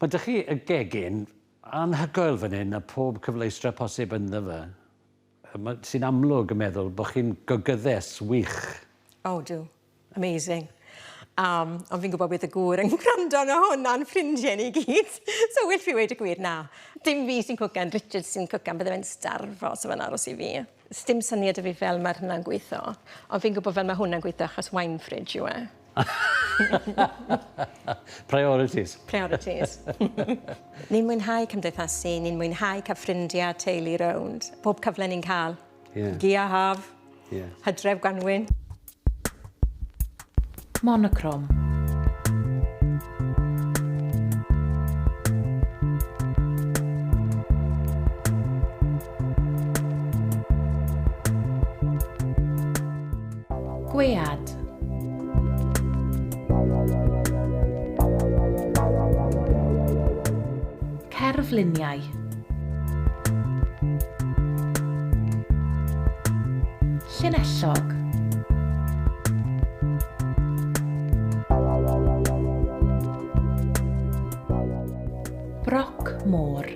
Mae 'da chi y gegin anhygoel fan hyn a pob cyfleustra posib ynddo fe. Sy'n amlwg yn meddwl bod chi'n gogyddes wych. O, dw. Amazing. Ond fi'n gwybod bydd y gŵr yn gwrando arno hwn a'n ffrindiau ni gyd. So well fi weud y gwir, na. Dim fi sy'n cwcan, Richard sy'n cwcan, bydde fe'n starfo os fe'n aros i fi. Sdim syniad 'da fi fel mae'r hwnna'n gweithio, ond fi'n gwybod fel mae hwnna'n gweithio achos wine fridge yw e. Priorities. Priorities. Ni'n mwynhau cymdeithasu, ni'n mwynhau cael ffrindiau, teulu rownd. Pob cyfle ni'n cael. Yeah. Gia haf, hydref, gwanwyn. Monocrom. Gwead. Cerfluniau. Llinellog. Broc môr.